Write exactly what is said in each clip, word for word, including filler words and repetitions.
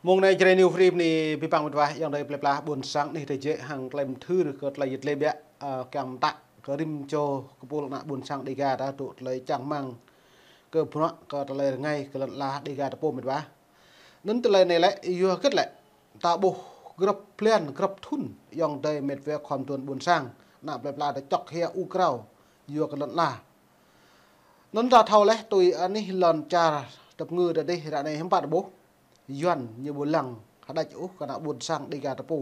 Mông anai Jrai New Free bơni abih bang met wa ayŏng adơi plơi pla ƀôn sang anih tơjĕ hăng tơlơi mơthưr kơ tơlơi yit lĕ biă, ơ, kiăng mơtă kơ rĭm čô kơpul ană ƀôn sang Dêga ta dŏ tơlơi čang rơmang kơ bruă kơ tơlơi rơngai kơ lŏn ala Dêga ta pô met wa. Anŭn tơlơi anai lĕ yua hơget lĕ ta ƀuh grŏp blan grŏp thŭn ayŏng adơi met wa khŏm tuan ƀôn sang ană plơi pla ta čŏk hia ur krao yua kơ lŏn ala. Anŭn ta thâo laih tui anih lŏn čar tơpơngư ta dih ră anai hiư̆m pă ta ƀuh. Yuan ñu ƀu lăng hơđăč ôh kơ ană ƀôn sang Dêga ta pô.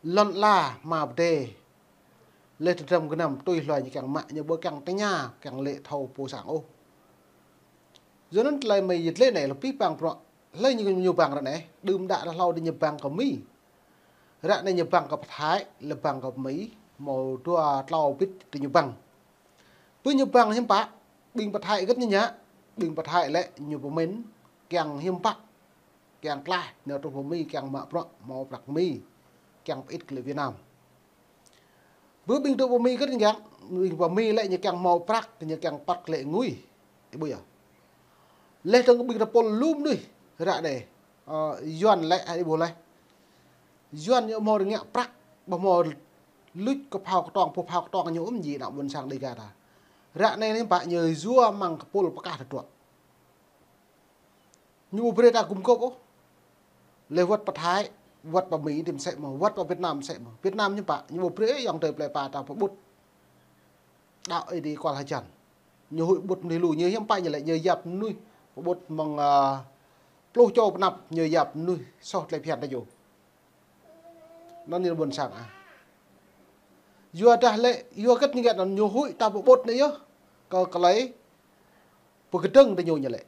Lŏn ala hmua pơdai. Laih tơdrăm gơnam tui hluai ñu kiăng mă, ñu ƀu kiăng tơña, kiăng lĕ thâo pô sang ôh. Yua anŭn tơlơi mơi yit lĕ anai lĕ abih bang bruă. Hlơi ñu, ñu bang ră anai, đưm đă đah hlâo dih ñu bang kơ Mi. Ră anai ñu bang kơ pơ Thái, lĕ bang kơ Mi, hmâo dua tlâo bit tơ ñu bang. Bơ ñu bang hiư̆m pă, ƀing pơ Thái hơget ñu ngă, ƀing pơ Thái lĕ ñu pơmĭn, kiăng hiư̆m pă, kiăng klaih, nao truh pơ Mi kiăng mă bruă, hmâo prăk Mi, kiăng pơit kơ lĕ Việt Nam. Bơ ƀing dŏ pơ Mi hơget ñu ngă, ƀing pơ Mi lĕ ñu kiăng hmâo prăk, ñu kiăng păt kơ lĕ ngui. Ih ƀuh yơh. Laih dơ̆ng ƀing tơpul lu mơnuih ră anai, ơ, Yuan lĕ, ih ƀuh laih. Yuan ñu hmâo rơngiă prăk, ƀu hmâo luč kơ phao kơtuang, pô phao kơtuang ñu ưm djai ană ƀôn sang Dêga ta. Ră anai hiư̆m pă ñu yua mơ̆ng kơpul pơkah tơdruă. Ñu ƀu brơi ta gum gôp ôh. Lĕ wơ̆t pơ Thái, wơ̆t pơ Mi dih mơsĕ mơ̆n, wơ̆t pơ Việt Nam mơsĕ mơ̆n. Việt Nam hiư̆m pă, ñu ƀu brơi ayŏng adơi plơi pla ta pơƀut. Đaŏ ih dih kual hơjăn. Ñu huĭ ƀut mơnuih lu, ñu hiư̆m pă ñu lĕ, ñu yap mơnuih. Pơƀut mơ̆ng, ơ, pluh čô pơ anăp, ñu yap mơnuih soh tơlơi phiăn ta yơh. Anŭn ñu ƀôn sang ah. Yua dah lĕ, yua hơget ñu ngă anŭn ñu huĭ ta pơƀut anai yơh. Kơ tơlơi pơkơdơ̆ng ta ñu ñu lĕ.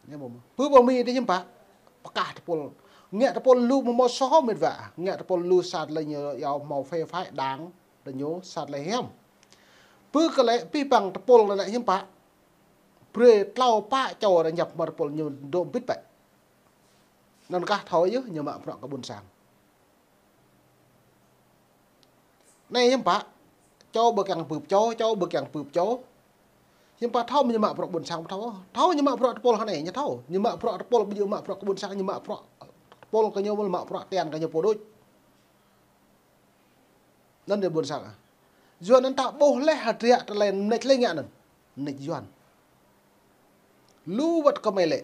Ñu ƀu mơ̆. Bơ pơ Mi dih hiư̆m pă. Pơkah tơpul. Ngă tơpul lu mơ̆ hmâo soh met wa. Ngă tơpul lu sat lĕ ñu yua hmâo phê phái đảng ta ñu sat lĕ hiam. Bơ kơ lĕ abih bang tơpul lĕ hiư̆m pă. Brơi tlâo pă čô ră ñăp mơ̆ tơpul ñu dŏ bit pĕ. Anŭn kah thâo yơh ñu mă bruă kơ ƀôn sang. Anai hiư̆m pă, čô ƀu kiăng bưp čô, čô ƀu kiăng bưp čô. Hiư̆m pă thâo ñu mă bruă ƀôn sang thâo. Thâo ñu mă bruă tơpul hơnai, ñu thâo. Ñu mă bruă tơpul, ƀu djơ̆ mă bruă kơ ƀôn sang, ñu mă bruă tơpul kơ ñu, mă bruă tian kơ ñu pô đôč. Anŭn dih ƀôn sang ah. Yua anŭn ta ƀuh laih hơdră tơlơi mơneč lĕ ngă anŭn. Mơneč Yuan. Lu wơ̆t kơ mơi lĕ.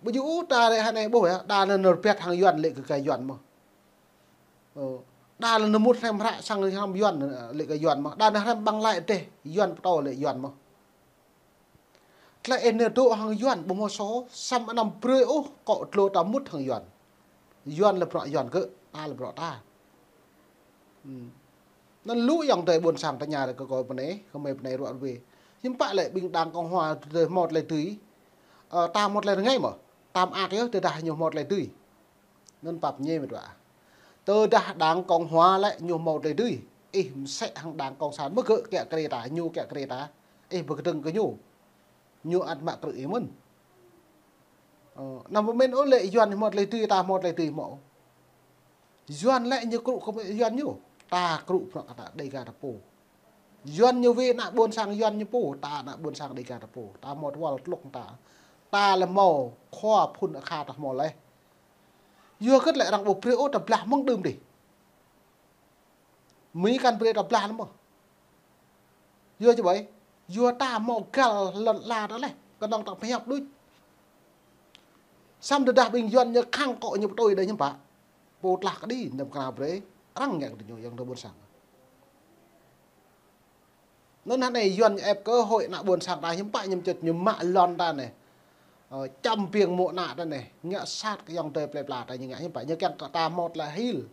Ƀu djơ̆ ôh ta rĕ hơnai ƀuh yơh, đa anŭn nơ̆r pĕt hăng Yuan lĕ kơ gai Yuan mơ̆n. Ơ, đa anŭn nơ̆r mŭt hrăm hră sang hrăm Yuan, ơ, lĕ kơ Yuan mơ̆n. Đa anŭn hrăm băng lai dêh, Yuan pơtô lĕ Yuan mơ̆n. Tơlơi ih nao dŏ hăng Yuan ƀu hmâo soh, samơ̆ anăm brơi ôh, kơ dlô ta mŭt hăng Yuan. Yuan lĕ bruă Yuan gơ̆, ta lĕ bruă ta. Hmm. Anŭn lu ayŏng adơi ƀôn sang tơña ră kơ kâo pơ anai, kơ mơi pơ anai ruă ruê. Hiư̆m pă lĕ ƀing đảng Cộng Hòa tơdơi hmâo tơlơi dưi. Ơ, ta hmâo tơlơi rơngai mơ̆. Ta mơak yơh tơdah ñu hmâo tơlơi dưi. Anŭn pap ñe met wa. Tơdah đảng Cộng Hòa lĕ ñu hmâo tơlơi dưi. Ih mơsĕ hăng đảng Cộng Sản mơ̆ gơ̆ kiă kriê ta, ñu kiă kriê ta. Ih pơkơdơ̆ng kơ ñu. Ñu ăt mă krư̆ ih mơ̆n. Ơ, anăm pơmĭn ôh lĕ Yuan hmâo tơlơi dưi, ta hmâo tơlơi dưi hmâo. Yuan lĕ ñu krư̆ kơ Yuan ñu. Ta krư̆ bruă kơ ta Dêga ta pô. Yuan ñu wai ană ƀôn sang Yuan ñu pô, ta ană ƀôn sang Dêga ta pô. Ta hmâo tơwăl tơlŭk ta. Ta lĕ hmâo khua phŭn akha ta hmâo laih. Yua hơget lĕ arăng ƀu brơi ôh ta blah mơ̆ng đưm dih. Mi kăn brơi ta blah lĕ mơ̆. Yua či ƀai. Yua ta hmâo găl lŏn ala ta laih. Kơnơ̆ng ta pơhiăp đôč. Samơ̆ tơdah ƀing Yuan ñu khăng kơ ñu pơtui đơi hiư̆m pă. Pô tlah kơđi, anăm kơna brơi. Arăng ngă kơ ñu ayŏng adơi ƀôn sang. Anŭn hơnai Yuan ñu ĕp cơ hội ană ƀôn sang ta hiư̆m pă ñu čŭt ñu mă lŏn ta anai. Ơ, čăm ƀing mơ̆ ană ta anai. Ngă sat kơ ayŏng adơi plơi pla ta ñu ngă hiư̆m pă. Ñu kiăng kơ ta hmâo tơlơi hil.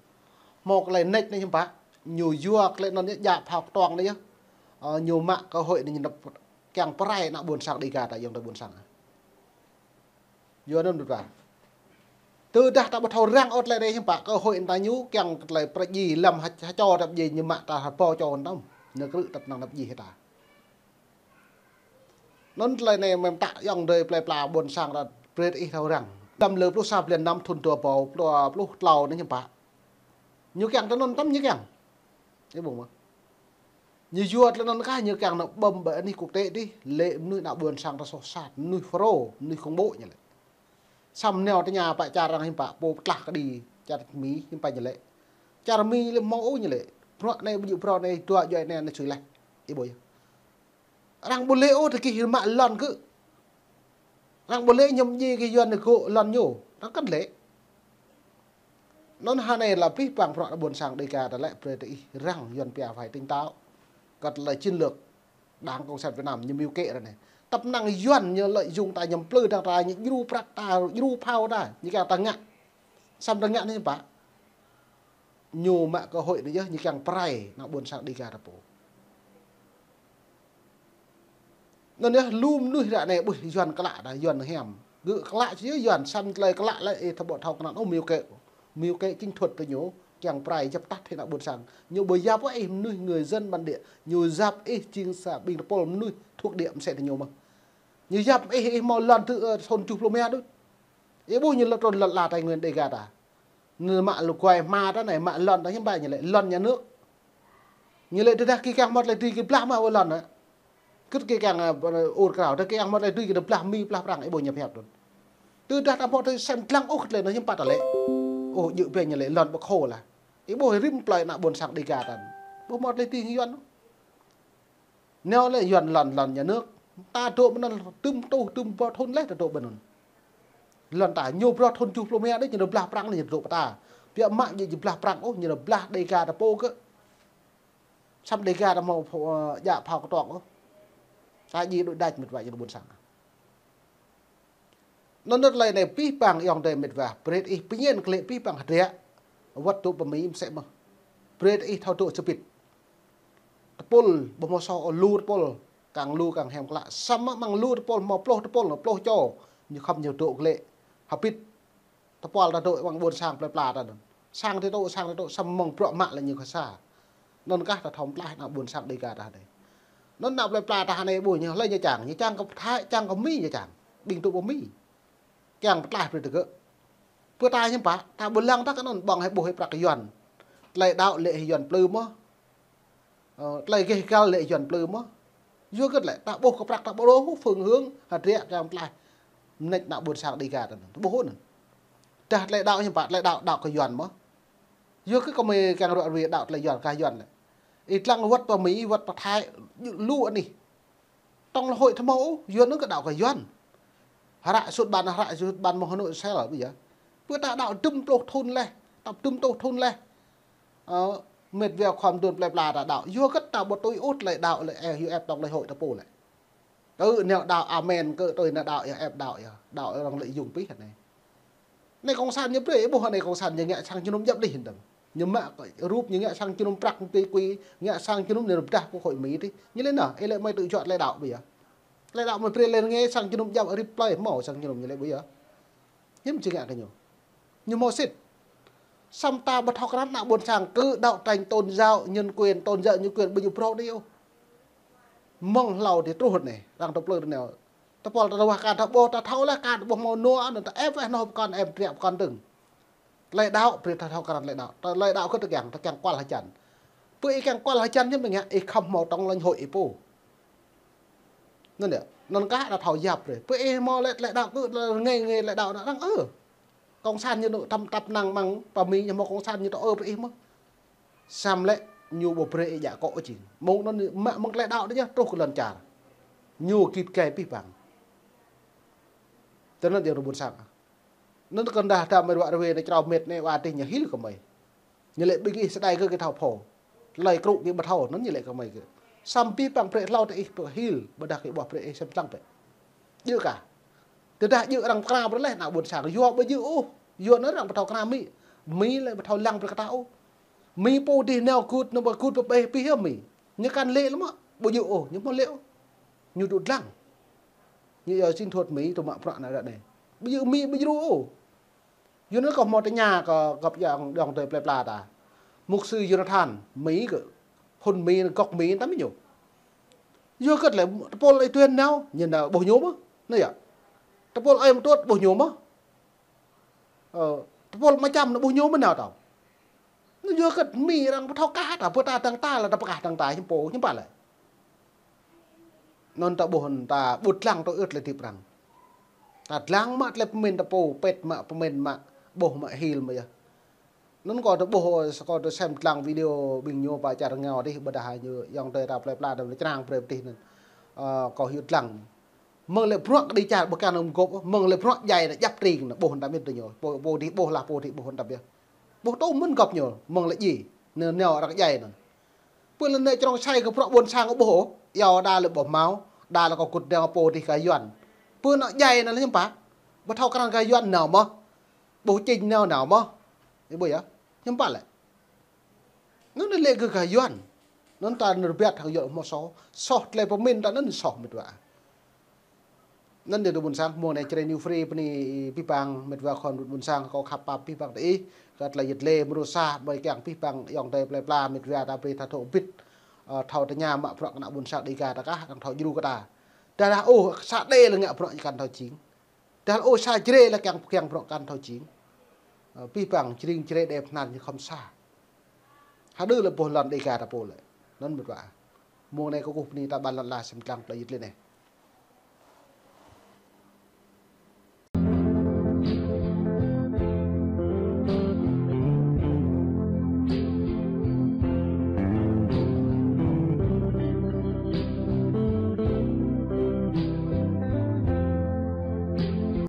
Hmâo tơlơi mơneč anai hiư̆m pă. Ñu yua tơlơi anŭn ñu djă phao kơtuang anai yơh. Ơ, ñu mă cơ hội anai ñu kiăng pơrai ană ƀôn sang Dêga ta ayŏng adơi ƀôn sang. Yua anŭn met wa. Tơdah ta ƀu thâo răng ôh tơlơi anai hiư̆m pă, cơ hội ta ñu kiăng tơlơi pơrai djai lăm ha, ha čô ta djai ñu mă ta ha pô čô anŭn. Ñu krư̆ ta tơnăng ta djai hĭ ta. Anŭn tơlơi anai mơ̆n ta ayŏng adơi plơi pla ƀôn sang ta brơi ih thâo răng. Lăm lơ pluh sa blan năm thŭn dua rơbâo dua pluh tlâo anai hiư̆m pă. Ñu kiăng tơ anŭn tăm ñu kiăng. Ih ƀuh mơ̆. Ñu yua tơlơi anŭn kah ñu kiăng nao ƀơ̆m ƀơi anih quốc tế dih, lĕ mơnuih ană ƀôn sang ta soh sat, mơnuih FULRO, mơnuih khủng bố ñu lĕ. Samơ̆ nao tơña pă čar arăng hiư̆m pă, pô pơtlaih kơđi čar Mi hiư̆m pă ñu lĕ. Čar Mi lĕ hmâo ôh ñu lĕ. Bruă anai ƀu djơ̆, bruă anai dua djuai anai anai sui laih. Ih ƀuh yơh. Arăng ƀu lĕ ôh tơ gih mă lŏn kơ. Arăng ƀu lĕ ñu mơñi gih Yuan anai gŏ lŏn ñu. Arăng kăn lĕ. Anŭn hơnai lĕ abih bang bruă ană ƀôn sang Đêga ta lĕ brơi tơ ih răng Yuan pia phải tỉnh táo. Kơ tơlơi chiến lược Đảng Cộng sản Việt Nam ñu mưu kế ră anai. Tăp năng Yuan ñu lợi dụng ta ñu plư dang ta ñu djru prăk ta, djru phao ta, ñu kiăng ta ngă. Samơ̆ ta ngă anai pă. Ñu mă cơ hội anai yơh, ñu kiăng pơrai ană ƀôn sang Đêga ta pô. Anŭn yơh lu mơnuih ră anai ƀuh Yuan klă ta, Yuan hiam. Gơ̆ klă či yơh Yuan, samơ̆ tơlơi klă lĕ ih thâo ƀu thâo kơnăl ôh, mưu kế. Mưu kế chiến thuật tơ ñu, kiăng pơrai djăp tah hĭ ană ƀôn sang. Ñu ƀu yap ôh ih mơnuih người dân bản địa, ñu yap ih jing sa ƀing tơpul mơnuih thuộc địa mơsĕ tơ ñu mơ̆n. Ñu yap ih, ih hmâo lŏn tơ, ơ, thun tơjuh pluh rơma đôč. Ih ƀuh ñu lŏn trŭn lŏn ala Tây Nguyên Đêga ta. Ñu mă lu guai hma ta anai, mă lŏn ta hiư̆m pă ñu lĕ, lŏn nhà nước. Ñu lĕ tơdah gih kiăng hmâo tơlơi dưi gih blah mă wơ̆t lŏn anai. Kơ gih kiăng, ơ, ur krao, tơdah gih kiăng hmâo tơlơi dưi gih blah Mi, blah Prăng, ih ƀuh ñu pơhiăp đôč. Tơdah ta hmâo tơlơi sem dlăng ôh kơ tơlơi anai hiư̆m pă ta lĕ. Ôh, djơ̆ ƀiă ñu lĕ, lŏn ƀu khô lah. Ih ƀuh rĭm plơi ană ƀôn sang Đêga ta. Ƀu hmâo tơlơi dưi hăng Yuan ôh. Nao lĕ Yuan lŏn, lŏn nhà nước. Ta dŏ ƀơi anŭn tơm tuh, tơm rơbâo thun laih ta dŏ ƀơi anŭn. Lŏn ta ñu rơbâo thun tơjuh pluh rơma đôč, ñu blah Prăng ñu dŏ pơ ta. Biă mă ñu či blah Prăng ôh, ñu blah Đêga ta pô kơ. Samơ̆ Đêga ta hmâo pho-, ơ, djă phao kơtuak ôh. Ta djai đôč đač mĕt wa ñu ƀôn sang. Anŭn tơlơi anai abih bang ayŏng adơi mĕt wa, brơi ih pơñen kơ lĕ abih bang hơdră, wơ̆t dŏ pơ Mi mơsĕ mơ̆n. Brơi ih thâo dŏ čơbit. Tơpul, ƀu hmâo soh ôh, lu tơpul, kiăng lu kiăng hiam klă. Samơ̆ mơ̆ng lu tơpul hmâo pluh tơpul, pluh čô, ñu khŏm ñu dŏ kơ lĕ hơbĭt. Tơpul ta dŏ amăng ƀôn sang plơi pla ta anŭn. Sang tơ dŏ, sang tơ dŏ, samơ̆ mơ̆ng bruă mă lĕ ñu kơ sa. Anŭn kah ta thâo pơtlaih ană ƀôn sang Đêga ta anai. Anŭn ană plơi pla ta anai ƀuh ñu, hlơi ñu čang, ñu čang kơ Thái, čang kơ Mi ñu čang. Ƀing tŭ ƀu Mi. Kiăng pơtlaih brơi tơ gơ̆. Pơ ta hiư̆m pă, ta ƀu lăng ta kơ anŭn ƀơ̆ng hĭ ƀuh hĭ prăk Yuan. Tơlơi đaŏ lĕ hĭ Yuan plư mơ̆n. Ơ, tơlơi gêh gal lĕ Yuan plư mơ̆n. Yua hơget lĕ, ta ƀuh kơ prăk ta ƀu rôh phương hướng, hơdră kiăng pơtlaih. Mơneč ană ƀôn sang Đêga ta anŭn, ta ƀuh anŭn. Tơdah tơlơi đaŏ hiư̆m pă, tơlơi đaŏ, đaŏ kơ Yuan mơ̆n. Yua hơget kơ mơi kiăng ruă ruê đaŏ tơlơi Yuan kơ Yuan lĕ. Ih dlăng wơ̆t pơ Mi, wơ̆t pơ Thái, lu anih. Trong lễ hội ta hmâo ôh, Yuan anŭn kơ đaŏ kơ Yuan. Hră sut ƀan, hră sut ƀan mơ̆ng Hà Nội sel ƀu yơh. Pơ ta đaŏ dŭm pluh thun laih, tăp dŭm pluh thun laih. Ơ, mĕt wa khua mơduôn plơi pla ta đaŏ. Yua hơget ta ƀu tui ôh tơlơi đaŏ lĕ, ơ, U F trong lễ hội ta pô lĕ. Kơ nao đaŏ amen, kơ tui nao đaŏ yơh, ĕp đaŏ yơh. Đaŏ arăng lĕ yŭng pĭ hă anai. Anai cộng sản ñu brơi, ƀuh anai cộng sản ñu ngă sang jơnum djăp dih hơdôm. Ñu mă rup ñu ngă sang jơnum prăk tui kui, ngă sang jơnum anai rơbdah pơkŏ Mi tih. Ñu lĕ anŭn, ih lĕ mơi tui juă tơlơi đaŏ ƀu yơh. Tơlơi đaŏ mơi brơi lĕ ngă sang jơnum djăp rĭm plơi hmâo sang jơnum ñu lĕ ƀu yơh. Hiư̆m či ngă kơ ñu. Ñu hmâo sĭt. Samơ̆ ta ƀu thâo krăn ană ƀôn sang kơ đấu tranh tôn giáo, nhân quyền, tôn giáo, nhân quyền ƀu djơ̆ bruă đôč ôh. Mơ̆ng hlâo dih truh anai, arăng tơplư anai. Tơpul ta ruah kar ta ƀuh, ta thâo laih kar ta ƀuh hmâo nua anŭn ta ĕp wĕh noh pơkŏn, ĕp hơdră pơkŏn dơ̆ng. Tơlơi đaŏ, brơi ta thâo krăn tơlơi đaŏ. Tơlơi đaŏ kơ ta kiăng, ta kiăng kual hơjăn. Pơ ih kiăng kual hơjăn hiư̆m ƀing ngă, ih khŏm hmâo trong lãnh hội ih pô. Anŭn yơh, anŭn kah ta thâo yap brơi. Pơ ih hmâo lĕ tơlơi đaŏ kơ, rơngai rơngai tơlơi đaŏ anŭn arăng ơ. Cộng sản ñu nŭ tăm tăp năng mơ̆ng pơ Mi ñu hmâo cộng sản ñu tơ ơ brơi ih mơ̆n. Samơ̆ lĕ ñu ƀu brơi ih djă akŏ jing. Mơ̆ng anŭn mă mơ̆ng tơlơi đaŏ anai yơh truh kơ lŏn čar. Ñu git gai abih bang. Tơ anŭn yơh rơbun sang. Anŭn kơ dah ta mơi ruă ruê anai črâo mĕt anai wa tih ñu hil kơ mơi. Ñu lĕ ƀing ih sơđai kơ gih thâo pô. Tơlơi krŭ gih ƀu thâo, anŭn ñu lĕ kơ mơi gơ̆. Samơ̆ abih bang brơi hlâo tơ ih pơhil, ƀôdah gih ƀuh brơi ih sem dlăng bĕ. Djơ̆ kah. Tơdah djơ̆ arăng pơkra brơi laih ană ƀôn sang, yua ƀu djơ̆ ôh. Yua anŭn arăng ƀu thâo kra Mi. Mi lĕ ƀu thâo lăng brơi kơ ta ôh. Mi pô dih nao gŭt, nao ƀu gŭt pơ ƀeh pih yơh Mi. Ñu kăn lĕ lăm mă, ƀu djơ̆ ôh, ñu hmâo lĕ ôh. Ñu dŏ dlăng. Ñu yua chiến thuật Mi tŭ mă prăk anai ră anai. Ƀu djơ̆ Mi ƀu djơ̆ ôh. Yua anŭn kâo hmâo tơña kơ găp yang dŏng tơi plơi pla ta. Mục sư Jonathan, Mi kơ. Phŭn Mi, gŏk Mi, ta Mi ñu. Yua hơget lĕ, tơpul ơi Tuyên nao, ñu nao ƀuh ñu mơ̆n. Anai yơh. Tơpul ơi Mơtuôt ƀuh ñu mơ̆n. Ơ, tơpul Ama Čăm anŭn ƀuh ñu mơ̆n nao tơ̆. Anŭn yua hơget Mi arăng ƀu thâo kah ta, pơ ta dăng ta lĕ ta pơkah dăng ta hiư̆m pô, hiư̆m pă lĕ. Anŭn ta ƀuh ta ƀu dlăng tui ưt lĕ tip arăng. Ta lăng mă tơlơi pơmĭn ta pô, pet mă pơmĭn mă, ƀuh mă hil mă yơh. Anŭn kâo tơ ƀuh, kâo tơ sem lăng video ƀing ñu pơ čar rơngiao dih, ƀôdah ñu yŏng tơi ta plơi pla đam lĕ črang brơi pơtih anŭn. Ơ, kâo hyu lăng. Mơ̆ng lĕ bruă kơ đi čar ƀu kiăng nao gŏp, mơ̆ng lĕ bruă djai nao djăp tring nao ƀuh hơndăm yơh tơ ñu. Pô, pô dih ƀuh lah, pô dih ƀuh hơndăm yơh. Ƀuh tŭ mơ̆n gŏp ñu, mơ̆ng lĕ djai. Nao, nao arăng djai anŭn. Pơ lĕ nao črông sai kơ bruă ƀôn sang ƀuh ôh, yua đa lĕ ƀuh hmâo, đa lĕ kâo kŭt dơ̆ng pô dih kơ Yuan. Pơ nao djai anŭn lĕ hiư̆m pă. Ƀu thâo krăn kơ Yuan nao mơ̆. Ƀuh čing nao nao mơ̆. Ih ƀuh yơh, hiư̆m pă lĕ. Anŭn lĕ kơ kơ Yuan. Anŭn ta nơ̆r biă hăng Yuan hmâo soh. Soh tơlơi pơmĭn ta anŭn soh mĕt wa. Anŭn dih tơ ƀôn sang, mông anai Jrai New Free bơni abih bang mĕt wa khŏm ƀôn sang, kâo khăp pap abih bang tơ ih, kơ tơlơi yit lĕ mrô sa, ƀơi kiăng abih bang yŏng tơi plơi pla mĕt wa ta brơi ta thâo bit, ơ, thâo tơña mă bruă kơ ană ƀôn sang Dêga ta kah, kăn thâo djru kơ ta. Dah dah ôh, sa đe lĕ ngă bruă kăn thâo jing. Dah ôh sa Jrai lĕ kiăng, kiăng bruă kăn thâo jing. Ơ, abih bang jring Jrai đe pơhnan ñu khŏm sa. Hơdơ̆ lĕ ƀuh lŏn Dêga ta pô lĕ. Anŭn mĕt wa. Mông anai kâo kơkuh bơni ta ƀăn lŏn la sem lăng tơlơi yit lĕ anai.